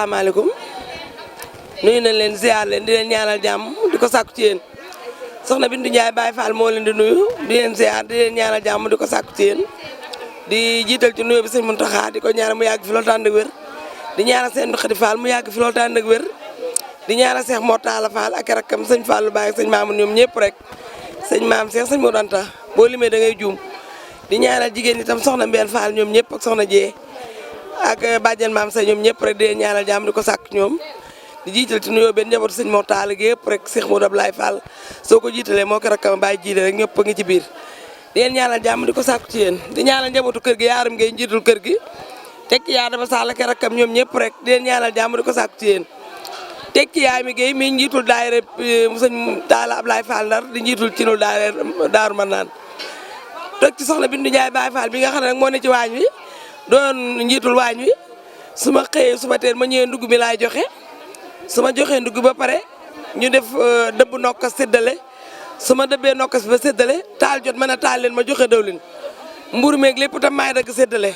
asalaamaaleykum nuyu nañ leen ziar leen di leen ñaanal jàmm di ko sàkku ci yéen soxna Bintu Ndiaye Baye Fall moo leen di nuyu di leen ziar di leen ñaanal jàmm di ko sàkku ci yéen di jiital ci nuyu bi sëñ Mountakha di ko ñaanal mu yàgg fi loolu tànn ak wér di ñaanal seen Xadi Fall mu yàgg fi loolu tànn ak wér di ñaanal Cheikh Mortala Fall ak rakkam sëñ Fallou Baye ak sëñ Mamoun ñoom ñëpp rek sëñ Maam Cheikh sëñ Modou Anta boo limee da ngay juum di ñaanal jigéen ñi tam soxna Mbène Fall ñoom ñëpp ak soxna Dieng ak bàjjen Maam Say ñoom ñëpp rek di leen ñaanal jàmm di ko sàkk ñoom di jiital ci nuyoo benn njabootu sëñ Mortala gi yëpp rek Cheikh Modou Ablaye Fall soo ko jiitalee moo ko rakkam Baye jiite rek ñëpp a ngi ci biir di leen ñaanal jàmm di ko sàkku ci yéen di ñaanal njabootu kër gi yaaram ngay njiitul kër gi tekki yaa dama sall ak rakkam ñoom ñëpp rek di leen ñaanal jàmm di ko sàkku ci yéen tekki yaay mi Guèye mi njiitul daayira sëñ Talla Ablaye Fall Ndar di njiitul ci nul daayira Daaru Manaan toog ci soxna Bintu Ndiaye Baye Fall bi nga xam ne nag moo ne ci waañ wi doon njiitul waañ wi su ma xëyee suba teel ma ñëwee ndugg mi laay joxe su ma joxee ndugg ba pare ñu def dëbb nokkas séddale su ma dëbbee nokkas ba séddale taal jot mën a taal leen ma joxe dawlin mburu meeg lépp tam maay dagg séddale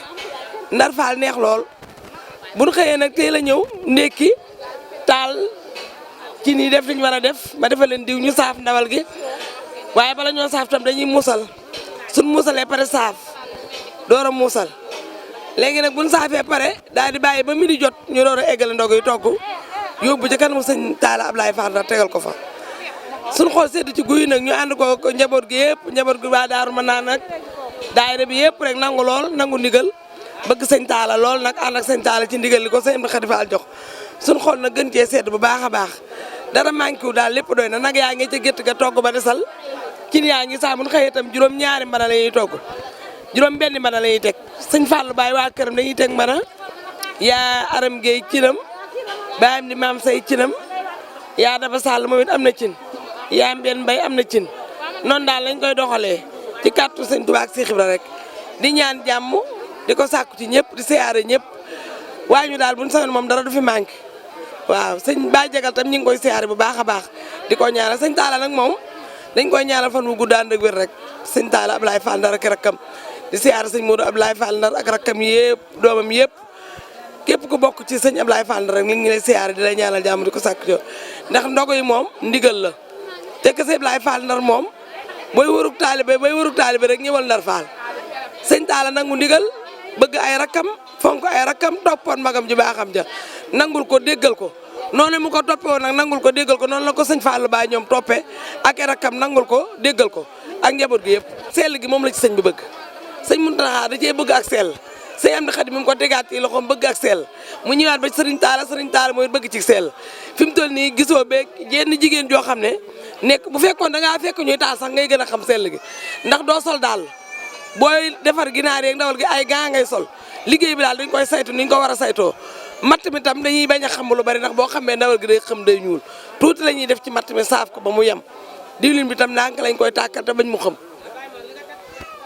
Ndar Fall neex lool bu ñu xëyee nag teel a ñëw ndékki taal ci nii def li ñu war a def ma defal leen diw ñu saaf ndawal gi waaye bala ñoo saaf tam dañuy muusal suñ muusalee pare saaf door a muusal léegi nag buñ saafee pare daal di bàyyi ba midi jot ñu door a eggale ndog yi togg yóbbu ci kanamu sëñ Talla Ablaye Fall Ndar tegal ko fa suñ xool sedd ci guy nag ñu ànd ko njaboot gi yëpp njaboot gi waa Daaru Manaan nag daayira bi yëpp rek nangu lool nangu ndigal bëgg sëñ Talla lool nag ànd ak sëñ Talla ci ndigal li ko sëñ Xadi Fall jox suñ xool nag gën cee sedd bu baax a baax dara manqué wu daal lépp doy na nag yaa ngi ca gétt ga togg ba desal cin yaa ngi saa mun xëyee itam juróom-ñaari mbana la ñuy togg juróom benn mbana la ñuy teg sëñ Fallou Baye waa këram dañuy teg mbana yaa Aram Gueye cinam baayam di Maam Say cinam yaa Daba Sall moom it am na cin yaa Mbène Mbaye am na cin noonu daal lañ koy doxalee ci kàttu sëñ Tuubaa ak Seex Ibra rek di ñaan jàmm di ko sàkku ci ñëpp di siyaare ñëpp waaye ñu daal buñ sañoon moom dara du fi manqué waaw sëñ Baye Jagal tam ñu ngi koy siyaare bu baax a baax di ko ñaanal sëñ Talla nag moom dañ koy ñaanal fan wu guddaan ak wér rek sëñ Talla Ablaye Fall Ndar ak rakkam di siyaare sëñ Modou Ablaye Fall Ndar ak rakkam yëpp doomam yëpp képp ku bokk ci sëñ Ablaye Fall Ndar rek ñu ngi lay siyaare di lay ñaanal jàmm di ko sàkku ci ndax ndogo yi moom ndigal la te que sëñ Ablaye Fall Ndar moom booy wërug taalibe rek ñëwal Ndar Fall sëñ Talla nangu ndigal bëgg ay rakkam fonk ay rakkam toppoon magam ju baaxam ja nangul ko déggal ko noonu mu ko toppee woon nag nangul ko déggal ko noonu la ko sëñ Fallou Baye ñoom toppee ak ay rakkam nangul ko déggal ko ak njaboot gi yëpp sell gi moom la ci sëñ bi bëgg sëñ Mountakha da cee bëgg ak sell sëñ Amdi Xadi mi mu ko tegaat ci loxoom bëgg ak sell mu ñëwaat ba sëriñ Talla mooy bëgg ci sell fi mu toll nii gisoo beeg jenn jigéen joo xam ne nekk bu fekkoon da ngaa fekk ñuy taal sax ngay gën a xam sell gi ndax doo sol daal booy defar ginaar yeeg ndawal gi ay gaa ngay sol liggéey bi daal dañ koy saytu ni ñu ko war a saytoo matt mi tam dañuy bañ a xam lu bari ndax boo xamee ndawal gi day xam day ñuul tuuti la ñuy def ci matt mi saaf ko ba mu yem diwlin bi tam ndànk lañ koy tàkkal te bañ mu xam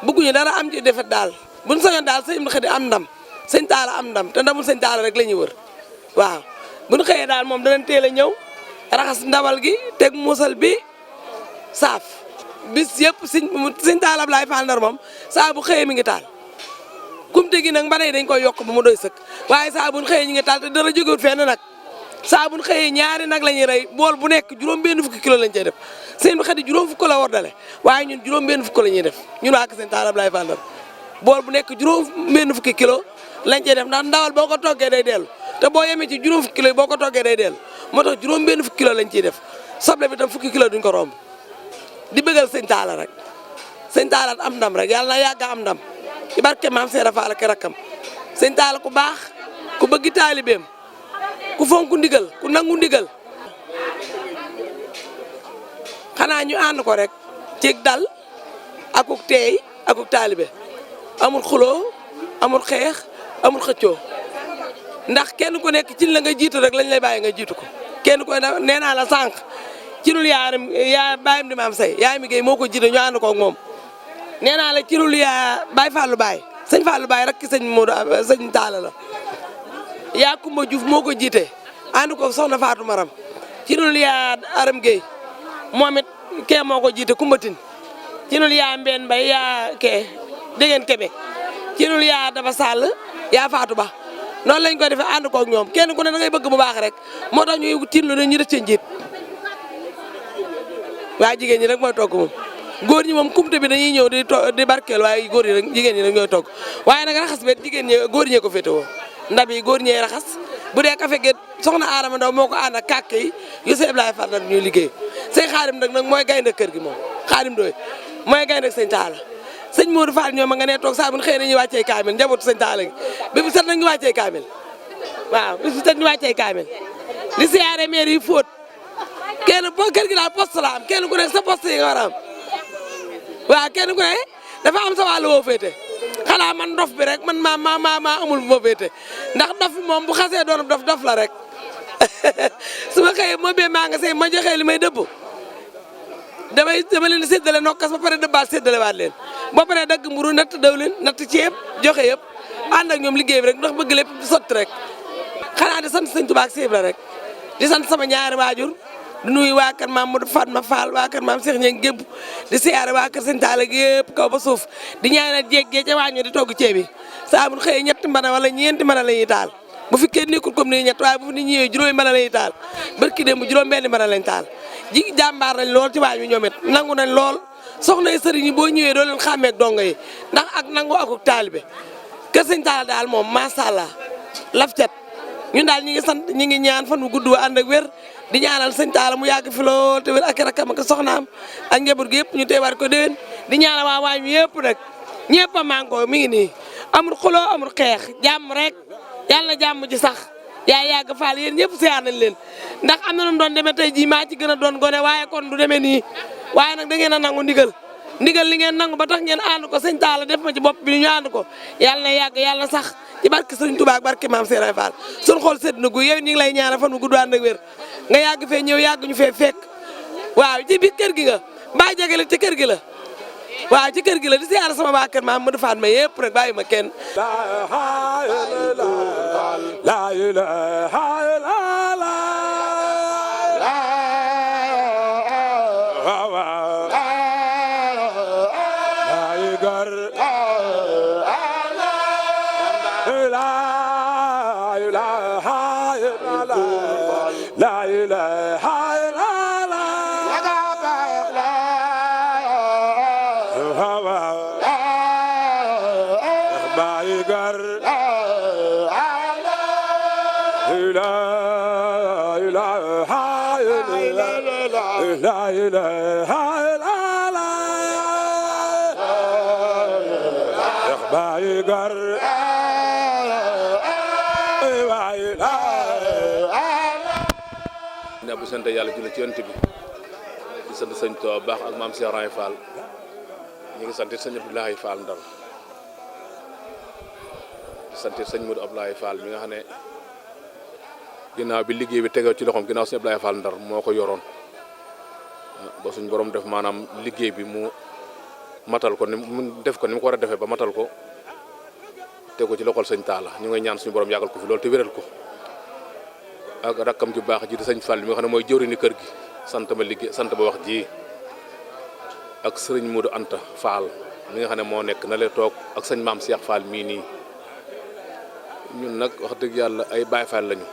bëgguñu dara am ci defet daal buñ sañoon daal sëñ Amdi Xadi am ndam sëñ Talla am ndam te ndamul sëñ Talla rek la ñuy wër waaw buñ xëyee daal moom danañ teel a ñëw raxas ndawal gi teg muusal bi saaf bis yëpp sëñ Talla Ablaye Fall Ndar moom saa bu xëyee mi ngi taal kumte gi nag mbana yi dañ koy yokk ba mu doy sëkk waaye saa buñ xëyee ñi ngi taal te dara jógewut fenn nag saa buñ xëyee ñaari nag la ñuy rey bool bu nekk juróom benn fukki kilo lañ cey def sëñ bi Xadi juróom fukk la war dale waaye ñun juróom benn fukk la ñuy def ñun waa sëñ Talla Ablaye Fall Ndar bool bu nekk juróom benn fukki kilo lañ cey def ndax ndawal boo ko toggee day dellu te boo yemee ci juróom fukki kilo yi boo ko toggee day dellu moo tax juróom benn fukki kilo lañ ciy def soble bi tam fukki kilo duñ ko romb di bëggal sëñ Talla rek sëñ Talla am ndam rek yàlla na yàgg am ndam ci barke Maam Seera Fall ak rakkam sëñ Talla ku baax ku bëgg taalibeem ku fonk ndigal ku nangu ndigal xanaa ñu ànd ko rek ci dal akuk teey akuk taalibe amul xuloo amul xeex amul xëccoo ndax kenn ku nekk ci la nga jiitu rek lañ lay bàyyi nga jiitu ko kenn ku nee naa la sànq ci lul yaa bàyyam di Maam Say yaay mi Guèye moo ko jiite ñu ànd ko ak moom nee naa la ci lul yaa Baye Fallou Baye sëñ Fallou Baye rek ki sëñ Modou sëñ Talla la yaa Kumba Diouf moo ko jiite ànd ko soxna Fatou Maram ci lul yaa Aram Gueye moom it kee moo ko jiite Kumbatin ci lul yaa Mbène Mbaye yaa kee dégg ngeen Kébé ci lul yaa Daba Sall yaa Fatou Ba noonu lañ koy defee ànd koog ñoom kenn ku ne da ngay bëgg bu baax rek moo tax ñuy tiitlu ne ñu def seen njiit waaye jigéen ñi rek mooy togg moom góor ñi moom kumte bi dañuy ñëw di barkeel waaye góor ñi rek jigéen ñi rek ñooy togg waaye nag raxas bi jigéen ñi góor ñee ko féetewoo ndab yi góor ñee raxas bu dee café gi soxna Adama Ndaw moo ko ànd ak kàkk yi yu sëñ Ablaye Fall nag ñuy liggéey sëñ Xaadim nag mooy gaynde kër gi moom Xaadim Doy mooy gaynde sëñ Taala sëñ Modou Fall ñoom nga nee toog saa bu ñu xëy na ñuy wàccee kaamil njabootu sëñ Taala gi bi bu set nag ñu wàccee kaamil waaw bis bu set ñu wàccee kaamil di siyaare maire yi fóot kenn kër gi daal poste la am kenn ku nekk sa poste yi nga war a am waaw kenn ku ne dafa am sa wàllu woo féete xanaa man dof bi rek man maa amul bu ma féete ndax dof bi moom bu xasee doon dof la rek su ma xëyee moo bee maa nga sey ma joxee li may dëbb dama leen di séddale nokkas ba pare dëbbaat séddale waat leen ba pare dagg mburu natt dawlin natt ceeb joxe yëpp ànd ak ñoom liggéey bi rek ndax bëgg lépp sotti rek xanaa di sant sëñ Tuubaa ak Sëñ Ibra rek di sant sama ñaari waajur di nuyu waa kër maam Modou Fatma Fall waa kër maam Cheikh Ñeng gépp di siyaare waa kër sëñ Talla gépp kaw ba suuf di ñaanal jéeg gee ca waañu di togg ceeb bi saa bu xëyee ñetti mbana wala ñeenti mbana la ñuy taal bu fi kenn nekkul comme ni ñett waaye bu fi nit ñëwee juróomi mbana la ñuy taal barki démb juróom benn mbana lañ taal ji jàmbaar nañ lool ci waañ wi ñoom it nangu nañ lool soxna yi sëriñ yi boo ñëwee doo leen xàmmeeg donga yi ndax ak nangu akuk taalibe kër sëñ Talla daal moom macha allah laf cat ñun daal ñi ngi sant ñi ngi ñaan fan wu gudd wa ànd ak wér di ñaanal sëñ Talla mu yàgg fi lool te wér ak rakkam ak soxnaam ak njaboot gi yëpp ñu teewaat ko déwén di ñaanal waa waañ wi yëpp nag ñëpp a mànkoo mi ngi nii amul xuloo amul xeex jàmm rek yàlla jàmm ji sax yaa yàgg faal yéen ñëpp siyaar nañ leen ndax am na nu doon demee tey jii maa ci gën a doon gone waaye kon du demee nii waaye nag da ngeen a nangu ndigal li ngeen nangu ba tax ngeen ànd ko sëñ Talla def ma ci bopp bi ñu ànd ko yàlla na yàgg yàlla sax ci barke Sëriñ Tuubaa ak barke Maam Seex Fall sun xool sedd na gu yow ñu ngi lay ñaanal fan bu gudd ànd ak wér nga yàgg fee ñëw yàgg ñu fee fekk waaw ci biir kër gi nga mbaa jegele ci kër gi la waaw ci kër gi la di siyaare sama waa kër maam Modou Fatma yëpp rek bàyyi ma kenn la ilaha illallah la ilaha illallah baay gar ne bu sant yàlla julli ci yonent bi di sant sëñ Tuubaa baax ak maam Cheikh Ray Fall ñu ngi sant sëñ Abdoulaye Fall Ndar di sant sëñ Modou Abdoulaye Fall mi nga xam ne ginnaaw bi liggéey bi tegal ci loxoom ginnaaw sëñ Abdoulaye Fall Ndar moo ko yoroon ba suñ borom def maanaam liggéey bi mu matal ko ni mu def ko ni mu ko war a defee ba matal ko teg ko ci loxol sëñ Talla ñu ngi ñaan suñu borom yàggal ko fi loolu te wéral ko ak rakkam ju baax ji di sëñ Fall mi nga xam ne mooy jëwriñu kër gi sant ma liggéey sant ba wax ji ak sëriñ Modou Anta Fall mi nga xam ne moo nekk na lee toog ak sëñ maam Cheikh Fall mii nii ñun nag wax dëgg yàlla ay Baay Fall lañu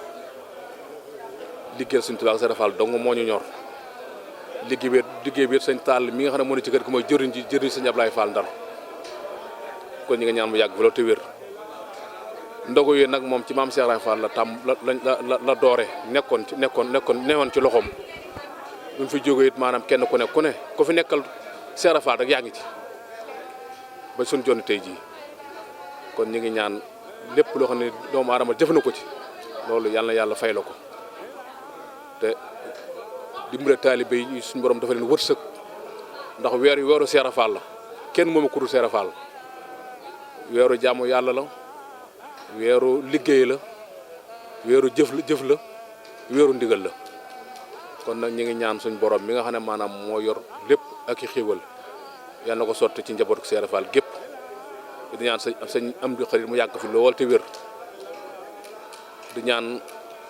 liggéeyal suñu Tuubaa ak Sëriñ Fall dong moo ñu ñor liggéey bi sëñ Talla mi nga xam ne moo ne ci kër gi mooy jëriñ sëñ Ablaye Fall Ndar kon ñi nga ñaan mu yàgg fi loolu te wér ndogu yi nag moom ci maam Cheikh Ray Fall la doore newoon ci loxoom bi mu fi jógee it maanaam kenn ku ne ku fi nekkal Cheikh Ray Fall rek yaa ngi ci ba suñ jonni tey jii kon ñu ngi ñaan lépp loo xam ne doomu aadama jëf na ko ci loolu yàlla na yàlla fay la ko te dimbale taalibe yi suñu borom dafa leen wërsëg ndax weeru Cheikh Ray Fall la kenn moomu ku dul Cheikh Ray Fall weeru jaamu yàlla la weeru liggéey la weeru jëf la weeru ndigal la kon nag ñu ngi ñaan suñ borom mi nga xam ne maanaam moo yor lépp ak i xiiwal yal na ko sotti ci njabootu Cheikh Ray Fall gépp di ñaan sëñ am di xarit mu yàgg fi lool te wér di ñaan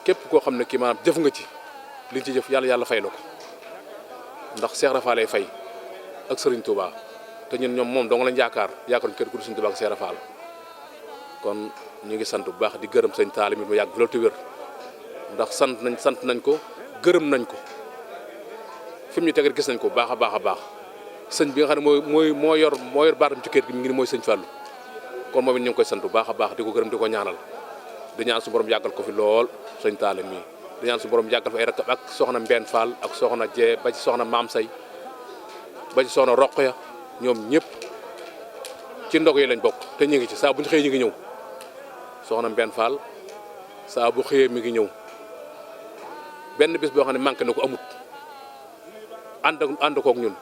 képp koo xam ne kii maanaam jëf nga ci liñ ci jëf yàlla fay la ko ndax Cheikh Ray Fall lay fay ak Serigne Touba te ñun ñoom moom dong lañ yaakaar kër ku du Serigne Touba ak Cheikh Ray Fall kon ñu ngi sant bu baax di gërëm sëñ Talla mi mu yàgg fi loolu te wér ndax sant nañ ko gërëm nañ ko fi mu ñu tegal gis nañ ko bu baax a baax sëñ bi nga xam ne moo yor baatam ci kër gi mi ngi ni mooy sëñ Fallou kon moom it ñu ngi koy sant bu baax a baax di ko gërëm di ko ñaanal di ñaan su borom yàggal ko fi lool sëñ Talla mii di ñaan su borom yàggal fi ay rakkam ak soxna Mbène Fall ak soxna Jee ba ci soxna Maam Say ba ci soxna Roqya ñoom ñëpp ci ndog yi lañ bokk te ñu ngi ci saa bu ñu xëyee ñu ngi ñëw soxna Mbène Fall saa bu xëyee mi ngi ñëw benn bis boo xam ne manqué na ko amut ànd kook ñun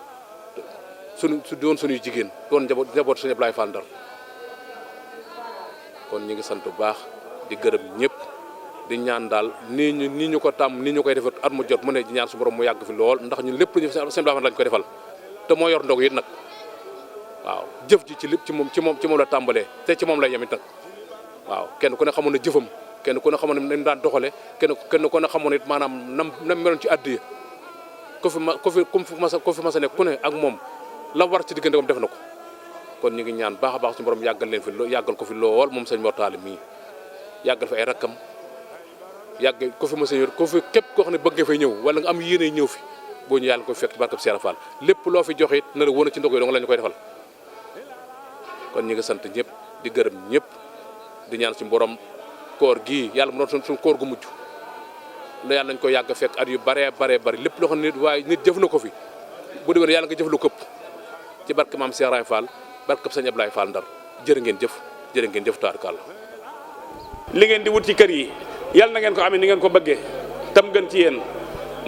su doon suñuy jigéen doon njaboot suñu Ablaye Fall Ndar kon ñu ngi sant bu baax di gërëm ñëpp di ñaan daal nii ñu ko tàmm nii ñu koy defee at mu jot mu ne di ñaan su borom mu yàgg fi lool ndax ñun lépp lu ñu seen Ablaye Fall lañ koy defal te moo yor ndog yi nag waaw jëf ji ci lépp ci moom la tàmbalee te ci moom lay yem it nag waaw kenn ku ne xamoon ne jëfam kenn ku ne xamoon ne nañ daan doxale kenn ku ne xamoon it maanaam nam meloon ci àddiya ku fi mas a nekk ku ne ak moom la war ci diggante moom def na ko kon ñu ngi ñaan baax a baax suñu borom yàggal ko fi lool moom sëñ Mor Talla mii yàggal fi ay rakkam yàgg ko fi mas a yor ko fi képp koo xam ne bëgg nga fay ñëw wala nga am yéene ñëw fi boo ñu yàlla koy fekk barkab Cheikh Fall lépp loo fi joxe it na la wën a ci ndog yi dong la ñu koy defal kon ñu ngi sant ñëpp di gërëm ñëpp di ñaan suñu borom koor gii yàlla mu doon suñu koor gu mujj la yàlla nañ ko yàgg fekk at yu baree lépp loo xam ne nit jëf na ko fi bu déwén yàlla nga jëf lu këpp ci barke maam Cheikh Ibra Fall barke sëñ Ablaye Fall Ndar jërë ngeen jëf taarkalla li ngeen di wut ci kër yi yàlla na ngeen ko amee ni ngeen ko bëggee tam gën ci yéen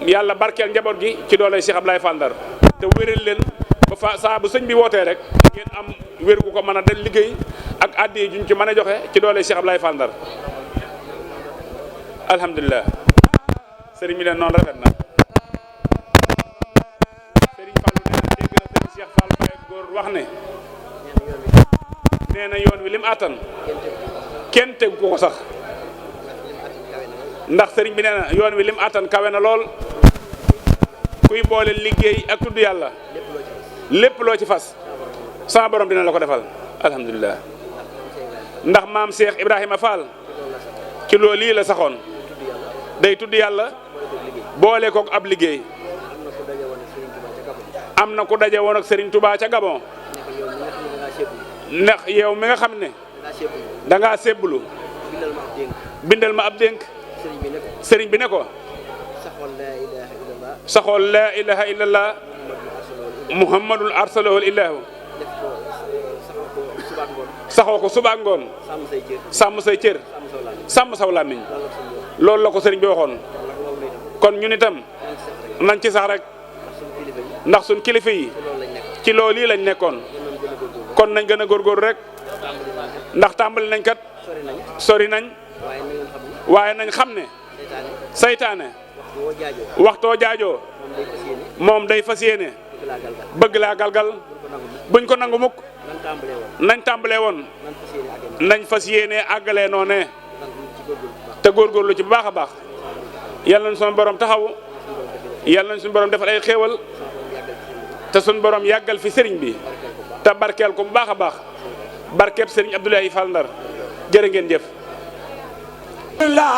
yàlla barkeel njaboot gi ci doolay Cheikh Ablaye Fall Ndar te wéral leen ba fa saa bu sëñ bi wootee rek ngeen am wér gu ko mën a del liggéey ak addi juñ ci mën a joxe ci doolay Cheikh Ablaye Fall Ndar alhamdulilah sëriñ bi leen noonu rafet na sëriñ Fallu nee na dégg na sëriñ Cheikh Fall Baye góor wax ne nee na yoon wi lim àttan kenn tegu ko sax ndax sëriñ bi nee na yoon wi lim àttan kawe na lool kuy boole liggéey ak tudd yàlla lépp loo ci fas sama borom dina la ko defal alhamdulilah ndax maam Cheikh Ibrahima Fall ci loolu lii la saxoon day tudd yàlla boole kook ab liggéey am na ku daje woon ak Serigne Touba ca Gabon ndax yow mi nga xam ne da ngaa sébbulu bindal ma ab dénk sëriñ bi ne ko saxool laa ilaha illallah muhammadul arsalahul illahu saxoo ko suba ngoon sàmm say cër sàmm saw làmmiñ loolu la ko sëriñ bi waxoon kon ñun itam nañ ci sax rek ndax suñ kilifa yi ci loolu yi lañ nekkoon kon nañ gën a góorgóorlu rek ndax tàmbali nañ kat sori nañ waaye nañ xam ne saytaane waxtoo jaajoo moom day fas yéene bëgg laa galgal buñ ko nangu mukk nañ tàmbalee woon nañ fas yéene àggalee noonee te góorgóorlu ci bu baax a baax yàlla nañ suñu borom taxaw yàlla nañ suñu borom defal ay xéewal te suñu borom yàggal fi sëriñ bi te barkeel ko bu baax a baax barkeeb sëriñ Abdoulaye Fall Ndar jërë ngeen jëf. la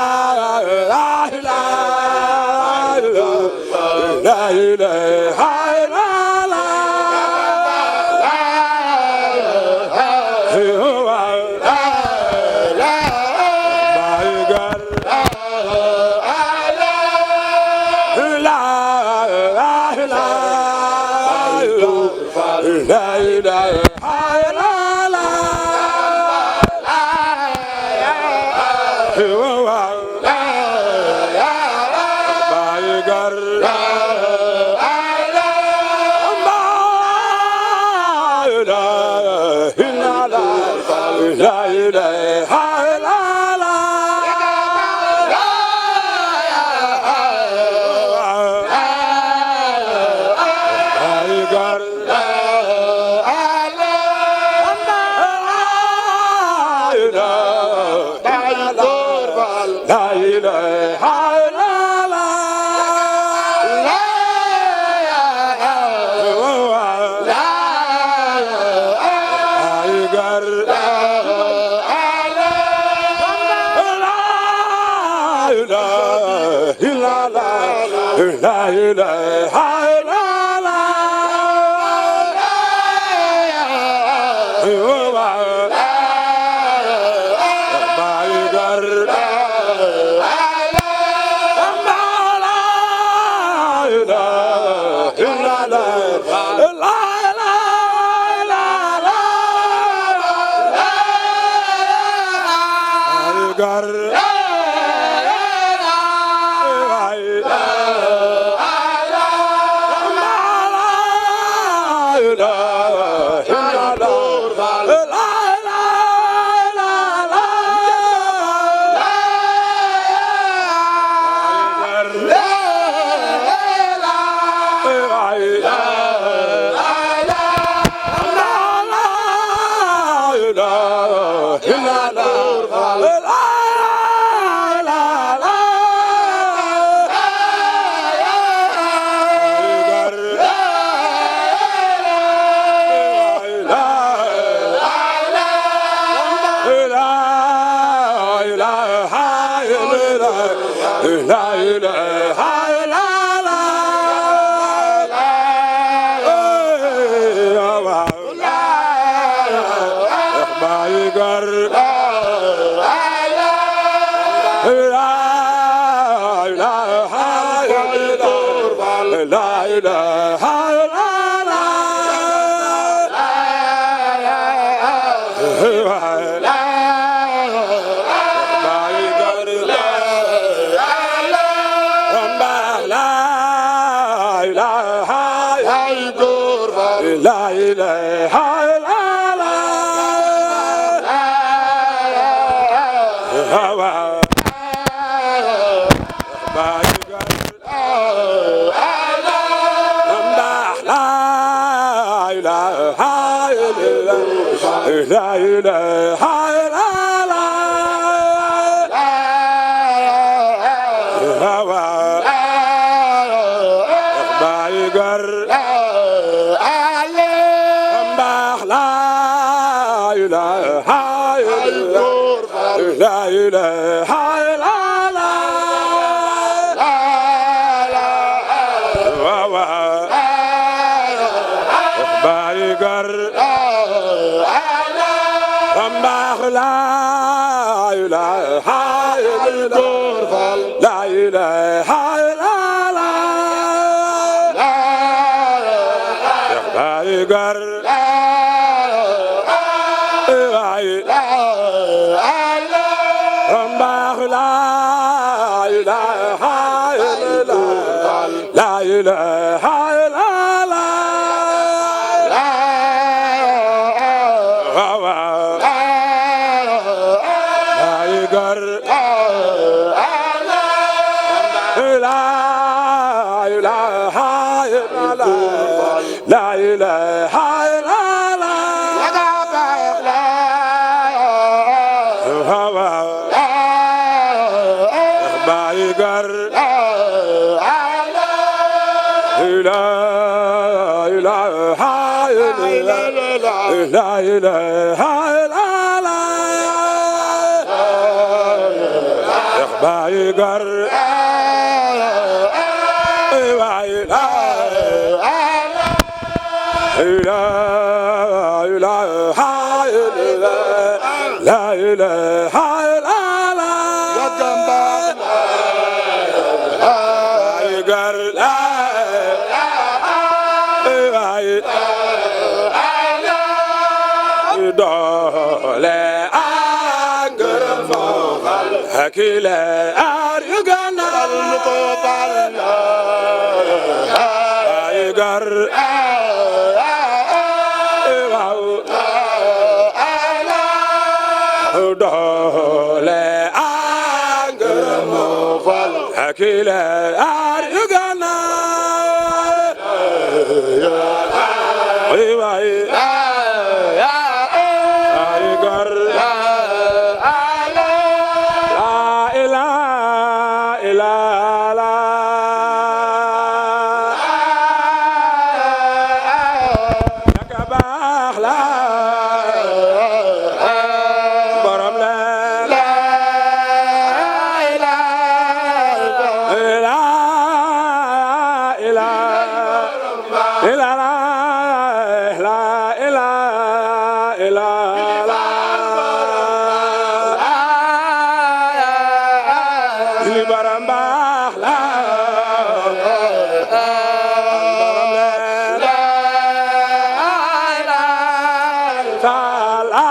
Faal la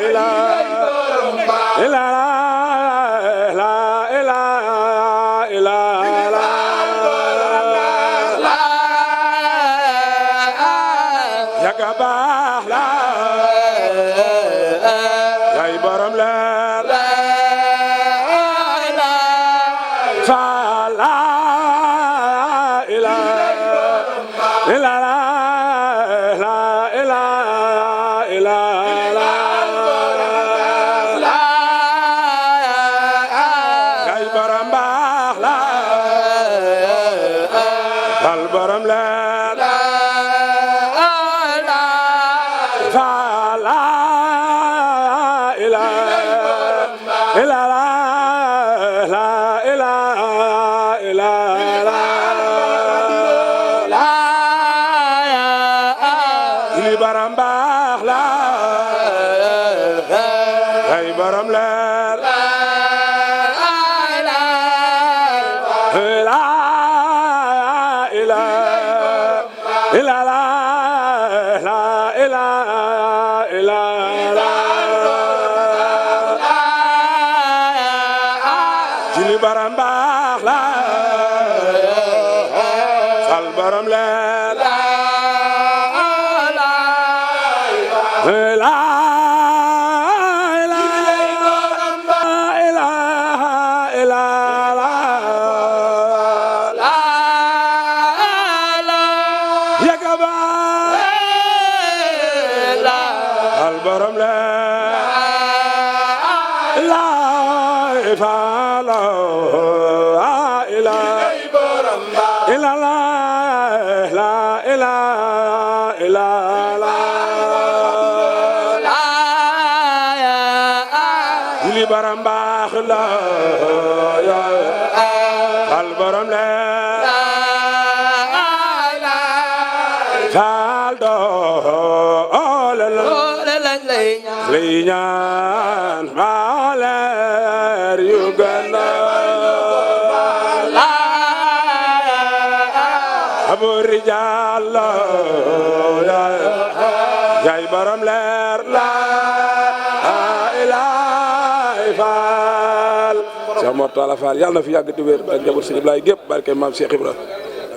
ilaha illa la ilaha illa la yaga baax la yaay borom leer Faal la ilaha illa baram baax la fal baram la fal do la lay ñaan maler yu gëna la abu rijal yaay baram leer la Cheikh Mor Talla Fall yàlla na fi yàgg di wér ba njaboot Sëñ Ablaye gépp barke maam Cheikh Ibra